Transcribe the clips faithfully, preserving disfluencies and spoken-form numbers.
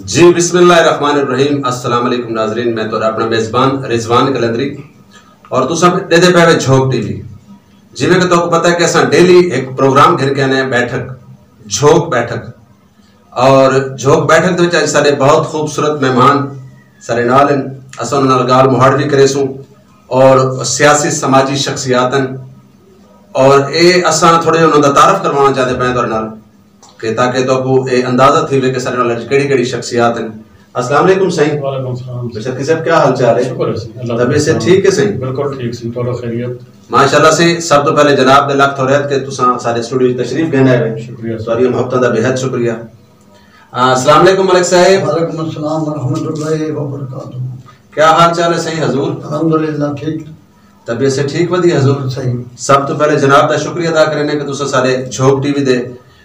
جی، بسم اللہ الرحمن الرحیم۔ السلام علیکم ناظرین، میں تہاݙا اپݨا میزبان رضوان قلندری اور تساں ݙیہدے پئے وے جھوک ٹی وی۔ جیویں کہ تہاکوں پتہ ہے کہ اساں ڈیلی ہک پروگرام گھن کے آنے ہیں، بیٹھک، جھوک بیٹھک۔ اور جھوک بیٹھک دے وچ اڄ ساݙے بہت خوبصورت مہمان ساݙے نال ہن، اساں انہاں نال ڳالھ مہاڑ وی کریسوں اور سیاسی سماجی شخصیات ہن۔ اور اے اساں تھوڑے انہاں دا تعارف کروانا چاہتے پئے تہاݙے نال کہ تاکہ تہاکوں اے اندازہ تھیوے کہ ساݙے نال اڄ کیڑھی کیڑھی شخصیات ہن۔ السلام علیکم سائیں۔ وعلیکم السلام۔ بشرکی صاحب، کیا حال چال ہے؟ شکر ہے سائیں، اللہ طبیعت سے کا ٹھیک ہے سائیں؟ بالکل ٹھیک سائیں، تہاݙا خیریت؟ ماشاءاللہ سائیں، سب تو پہلے جناب دے لکھ تھورے ہتھ کہ تساں ساݙے سٹوڈیو وچ تشریف گھن آئے وے۔ شکریہ سائیں۔ تہاݙی محبتاں دا بے حد شکریہ۔ آ، السلام علیکم ملک صاحب۔ وعلیکم السلام ورحمۃ اللہ وبرکاتہ۔ کیا حال چال ہے سائیں حضور؟ الحمدللہ ٹھیک۔ طبیعت سے ٹھیک ودی حضور؟ صحیح۔ سب تو پہلے جناب دا شکریہ ادا کرنے کہ تساں سارے جھوک ٹی وی دے،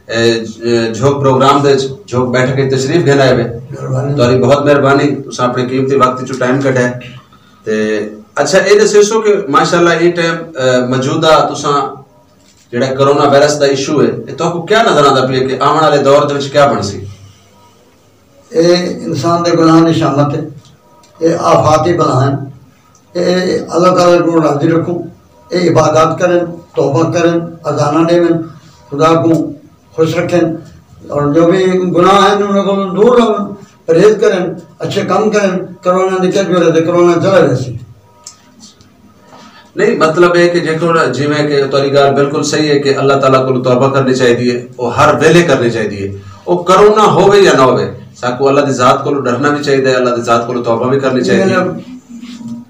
اے، اے، جھوک پروگرام دے، جھوک بیٹھک وچ تشریف گھن آئے وے۔ مہربانی۔ تہاݙی بہت مہربانی، تساں اپݨے قیمتی وقت چوں ٹائم کڈھے۔ تے اچھا، اے ݙسیسو کہ ماشاءاللہ اے ٹائم، اے، موجودہ تساں جڑا کرونا وائرس دا ایشو ہے، اے تہاکوں کیا نظر آندا پیا کہ آوݨ والے دور دے وچ کیا بݨسی؟ اے انسان دے گناہ دی شامت ہے، اے آفاتی بلا ہیں، اے اللہ تعالیٰ کو راضی رکھوں، اے عبادات کرن، توبہ کرن، اذاناں ݙیون، خدا کو خوش رکھن، اور جو بھی گناہ ہیں انہاں کو دور رہن، پرہیز کرن، اچھے کم کرن، کرونا دی کیا ضرورت ہے، کرونا چلا ویسی۔ نہیں، مطلب ہے کہ جیکر جیویں کہ تہاݙی ڳالھ بالکل صحیح ہے کہ اللہ تعالیٰ کولوں توبہ کرݨی چاہیدی ہے، او ہر ویلے کرݨی چاہیدی ہے، او کرونا ہووے یا نہ ہووے، ساکوں اللہ دی ذات کولوں ݙرݨا وی چاہیدا ہے، اللہ دی ذات کولوں توبہ وی کرݨی چاہیدی ہے۔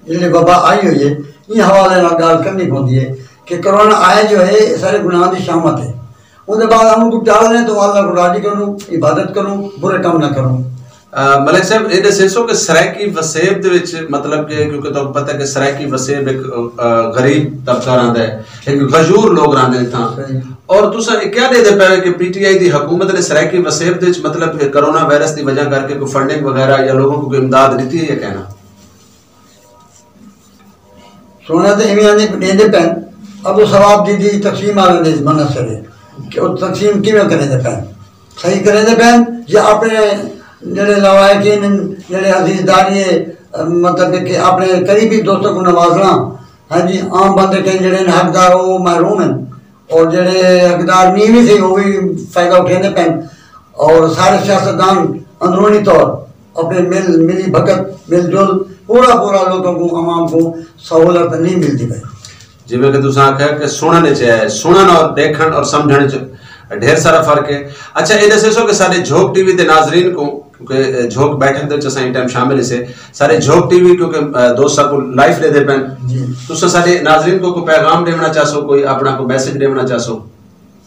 جیڑھی وبا آئی ہوئی ہے، ایں حوالے نال ڳالھ کرݨی پوندی ہے کہ کرونا آیا جو ہے، اے سارے گناہ دی شامت ہے۔ اوندے بعد ہم کو ٹالݨے تو اللہ کو راضی کروں، عبادت کروں، برے کم نہ کروں۔ آ، ملک صاحب، اے ݙسیسو کہ سرائیکی وسیب دے وچ، مطلب کہ، کیونکہ تہاکوں پتہ ہے کہ سرائیکی وسیب ہک، آ، غریب طبقہ رہندا ہے، ہک غیور لوگ رہندے نے تھاں۔ صحیح۔ اور تساں اے کیا ݙیہدے پئے کہ پی ٹی آئی دی حکومت نے سرائیکی وسیب دے وچ، مطلب کہ، کرونا وائرس دی وجہ کر کے کوئی فنڈنگ وغیرہ یا لوگوں کو کوئی امداد ݙتی ہے یا کائنا؟ سونا تے ایویں آندے ݙیندے پئن، ابو ثواب دی دی تقسیم والے دے منحصر ہے کہ او تقسیم کیویں کریندے پئن، صحیح کریندے پئن یا اپݨے جڑے لوائقین ہن، جڑے عزیز داری ہے، مطلب کہ اپݨے قریبی دوستاں کو نوازنا، ہاں جی، عام بندے کہیں جڑے ہن حقدار او محروم ہن، اور جڑے حقدار نہیں بھی تھے، وہ بھی فائدہ اٹھیندے پئن۔ اور سارے سیاستدان اندرونی طور اپنے مل، ملی بھگت، مل جل، پورا پورا لوگوں کو، عوام کو سہولت نہیں ملتی پئی۔ جیویں کہ تساں آکھیا کہ سݨݨ اچ ہے، سݨݨ اور ݙیکھݨ اور سمجھݨ اچ ڈھیر سارا فرق ہے۔ اچھا، اے ݙسیسو کہ ساݙے جھوک ٹی وی دے ناظرین کو، کیونکہ جھوک بیٹھک دے وچ اساں ایں ٹائم شامل ہسے، سارے جھوک ٹی وی کیونکہ، آ، دوست ساکوں لائیو ݙیہدے پئن۔ جی۔ تساں ساݙے ناظرین کو کوئی پیغام ݙیوݨا چاہسو، کوئی اپݨا کوئی میسج ݙیوݨا چاہسو؟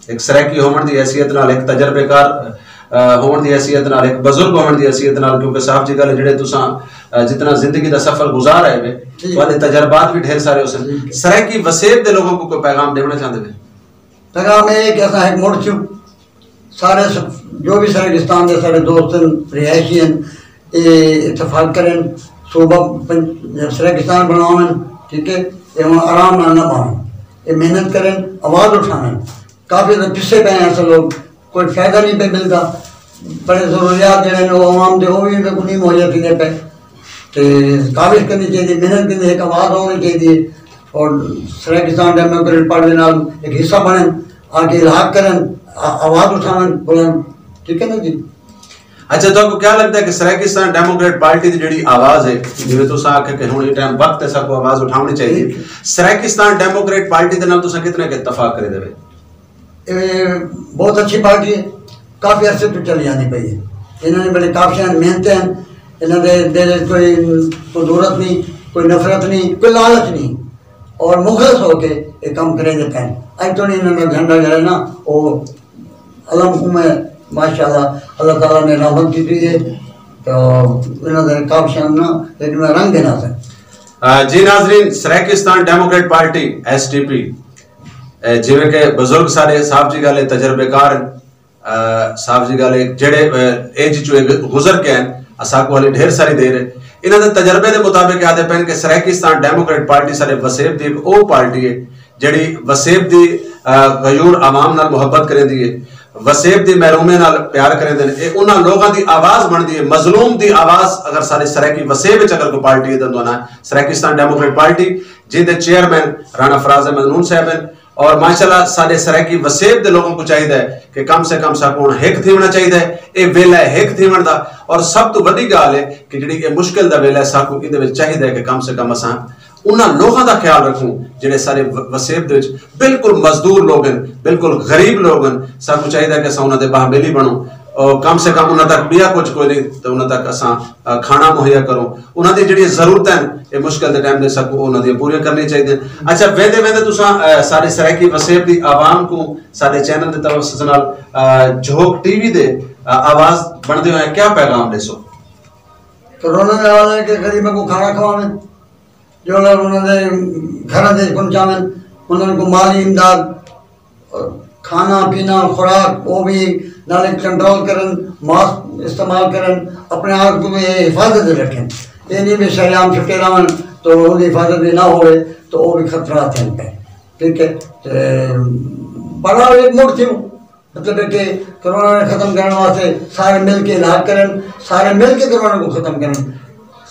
ہک سرائیکی ہووݨ دی حیثیت نال، ہک تجربے کار، آ، ہووݨ دی حیثیت نال، ہک بزرگ ہووݨ دی حیثیت نال، کیونکہ صاف جی ڳالھ ہے، جڑے تساں، آ، جتنا زندگی دا سفر گزار آئے وے، جی۔ تہاݙے تجربات بھی ڈھیر سارے ہوسن۔ جی۔ سرائیکی وسیب دے لوگوں کو کوئی پیغام ݙیوݨا چاہندے وے؟ پیغام اے ہے کہ اساں ہک مڑ چوں سارے س-، جو بھی سرائیکستان دے سارے دوست ہن، رہائشی ہن، اے اتفاق کرن، صوبہ پن-، سرائیکستان بݨاون، ٹھیک ہے؟ اے ہݨ آرام نال نہ بݨن، اے محنت کرن، آواز اٹھاون۔ کافی زیادہ پچھے پئے ہیں اساں لوگ، کوئی فائدہ نہیں پہ ملدا۔ بڑے ضروریات جڑے نے، وہ عوام دے، وہ بھی انہاں کو نہیں مہیا تھیندے پئے۔ تے کاوش کرنی چاہیے، محنت کرنی، ایک آواز ہونی چاہیے۔ اور سرائیکستان ڈیموکریٹ پارٹی دے نال ایک حصہ بنن، آ کے الحاق کرن، آ-، آواز اٹھاون، بولن۔ ٹھیک ہے نا جی؟ اچھا، تہاکوں کیا لگدا ہے کہ سرائیکستان ڈیموکریٹ پارٹی دی جڑی آواز ہے، جیویں تساں آکھیا کہ ہݨ اے ٹائم وقت ہے ساکوں آواز اٹھاوݨی چاہیے، ٹھیک۔ سرائیکستان ڈیموکریٹ پارٹی دے نال تساں کتنا کہ اتفاق کریندے وے؟ اے بہت اچھی پارٹی ہے، کافی عرصے تو چلی آندی پئی ہے۔ انہاں نے بڑے کافی محنتیں ہیں، انہاں دے دل وچ کوئی کدورت نہیں، کوئی نفرت نہیں، کوئی لالچ نہیں، اور مخلص ہو کے یہ کام کریندے پئے۔ اج توڑی انہاں دا جھنڈا جڑا ہے نا، وہ علم اُم ہے، ماشاءاللہ، اللہ تعالیٰ نے رحمت کی ہے، تو انہاں دے کافی نا ایک میں رنگ دینا تھا۔ آ، جی ناظرین، Saraikistan democrat party, S D P, اے، جیویں کہ بزرگ سارے صاحب جی ڳالھ ہے، تجربے کار ہن، آ، صاحب جی ڳالھ ہے، جڑے، اے، ایج چوں اے گزر کے ہیں، اساکوں ہلے ڈھیر ساری دیر ہے۔ انہاں دے تجربے دے مطابق آہدے پئن کہ سرائیکستان ڈیموکریٹ پارٹی سارے وسیب دی ایک او پارٹی ہے، جڑی وسیب دی، آ، غیور عوام نال محبت کریندی ہے۔ وسیب دی محرومیں نال پیار کریندے نے۔ اے انہاں لوگاں دی آواز بݨدی ہے، مظلوم دی آواز۔ اگر سارے سرائیکی وسیب وچ اگر کوئی پارٹی ہے تاں انہاں سرائیکستان ڈیموکریٹ پارٹی، جیندے چیئرمین رانا فراز احمد نون صاحب ہیں۔ اور ماشاءاللہ سارے سرائیکی وسیب دے لوگوں کو چاہیدا ہے کہ کم سے کم ساکوں ہݨ ہک تھیوݨا چاہیدا ہے۔ اے ویلا ہے ہک تھیوݨ دا۔ اور سب تو وݙی ڳالھ ہے کہ جڑی اے مشکل دا ویلا ہے، ساکوں ایندے وچ چاہیدا ہے کہ کم سے کم اساں انہاں لوگاں دا خیال رکھوں جڑے سارے و-، وسیب دے وچ بالکل مزدور لوگ ہیں، بالکل غریب لوگ ہیں۔ ساکوں چاہیدا کہ اساں انہاں دے باہمیلی بݨوں، اور کم سے کم انہاں تک ٻیا کچھ کوئی نہیں تے انہاں تک اساں، آ، کھانا مہیا کروں۔ انہاں دی جڑی ضرورتاں ہیں، اے مشکل دے ٹائم دے ساکوں انہاں دی پوریاں کرنی چاہیدیاں۔ اچھا، ویندے ویندے تساں، آ، سارے سرائیکی وسیب دی عوام کوں سارے چینل دے توسط نال، آ، جھوک ٹی وی دے، آ، آواز بݨدے ہوئے کیا پیغام ݙیسو؟ کرونا دے حوالے کہ غریباں کوں کھانا کھواویں، جو لوگ انہاں دے گھراں دے پہنچاون، انہاں کوں مالی امداد، کھانا پینا، خوراک، وہ بھی نال کنٹرول کرن، ماسک استعمال کرن، اپنے آپ کو بھی حفاظت رکھن۔ یہ نہیں بھی شریعام چھٹے رہن تو ان کی حفاظت بھی نہ ہوئے تو وہ بھی خطرات ہیں پہ۔ ٹھیک ہے؟ تے بڑا ایک مٹ تھی، مطلب ہے کہ کرونا نے ختم کرنے واسطے سارے مل کے علاج کرن، سارے مل کے کرونا کو ختم کرن۔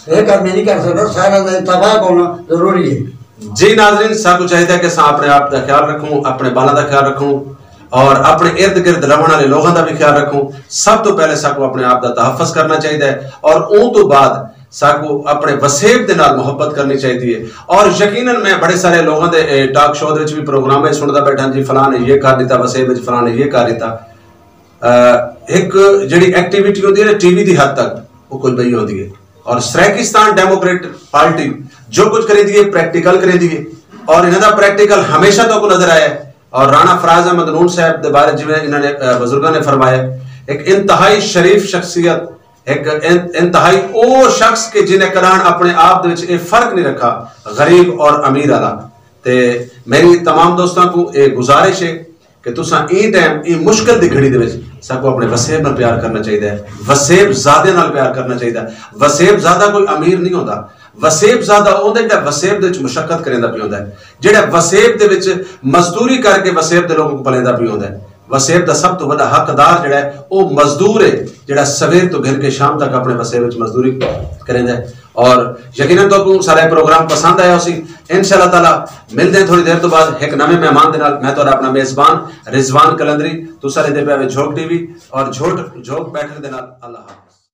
ایک آدمی نہیں کر سکتا، سارا دا اتفاق ہونا ضروری ہے۔ جی ناظرین، ساکوں چاہیدا کہ اساں اپنے آپ دا خیال رکھوں، اپنے بالاں دا خیال رکھوں اور اپنے ارد گرد رہݨ والے لوگاں دا بھی خیال رکھوں۔ سب تو پہلے ساکوں اپنے آپ دا تحفظ کرنا چاہیدا ہے اور اوں تو بعد ساکوں اپنے وسیب دے نال محبت کرنی چاہیدی ہے۔ اور یقیناً میں بڑے سارے لوگاں دے، اے، ٹاک شو دے وچ بھی پروگرام وچ سݨدا ٻیٹھاں جی فلاں نے یہ کر ݙتا، وسیب وچ فلاں نے یہ کر ݙتا۔ آ، ہک جڑی ایکٹیویٹی ہوندی ہے نا ٹی وی دی حد تک، وہ کچھ بئی ہوندی ہے۔ اور سرائیکستان ڈیموکریٹ پارٹی جو کچھ کریندی ہے، پریکٹیکل کریندی ہے، اور انہاں دا پریکٹیکل ہمیشہ تہاکوں نظر آیا ہے۔ اور رانا فراز احمد نون صاحب دے بارے جویں انہاں نے، آ، بزرگاں نے فرمایا، ایک انتہائی شریف شخصیت، ایک ان-، انتہائی او شخص کہ جنہیں کݙاہݨ اپنے آپ دے وچ اے فرق نہیں رکھا غریب اور امیر والا۔ تے میری تمام دوستاں کو اے گزارش ہے کہ تساں ایں ٹائم، ایں مشکل دی گھڑی دے وچ ساکوں اپنے وسیب نال پیار کرنا چاہیدا ہے، وسیب زادے نال پیار کرنا چاہیدا ہے۔ وسیب زادہ کوئی امیر نہیں ہوندا، وسیب زادہ او ہوندا جڑا وسیب دے وچ مشقت کریندا پیا ہوندا ہے، جڑا وسیب دے وچ مزدوری کر کے وسیب دے لوگوں کو پلیندا پیا ہوندا ہے۔ وسیب دا سب تو وڈا حقدار جڑا ہے او مزدور ہے، جڑا سویر تو گھن کے شام تک اپنے وسیب وچ مزدوری کریندا ہے۔ اور یقیناً تہاکوں سارا پروگرام پسند آیا ہوسی۔ ان شاء اللہ تعالیٰ ملدے ہیں تھوڑی دیر تو بعد ایک نویں مہمان دے نال۔ میں تہاڈا اپنا میزبان رضوان قلندری، تساں ݙیہدے پئے وے جھوک ٹی وی اور جھوٹ، جھوک پیٹرن دے نال۔ اللہ حافظ۔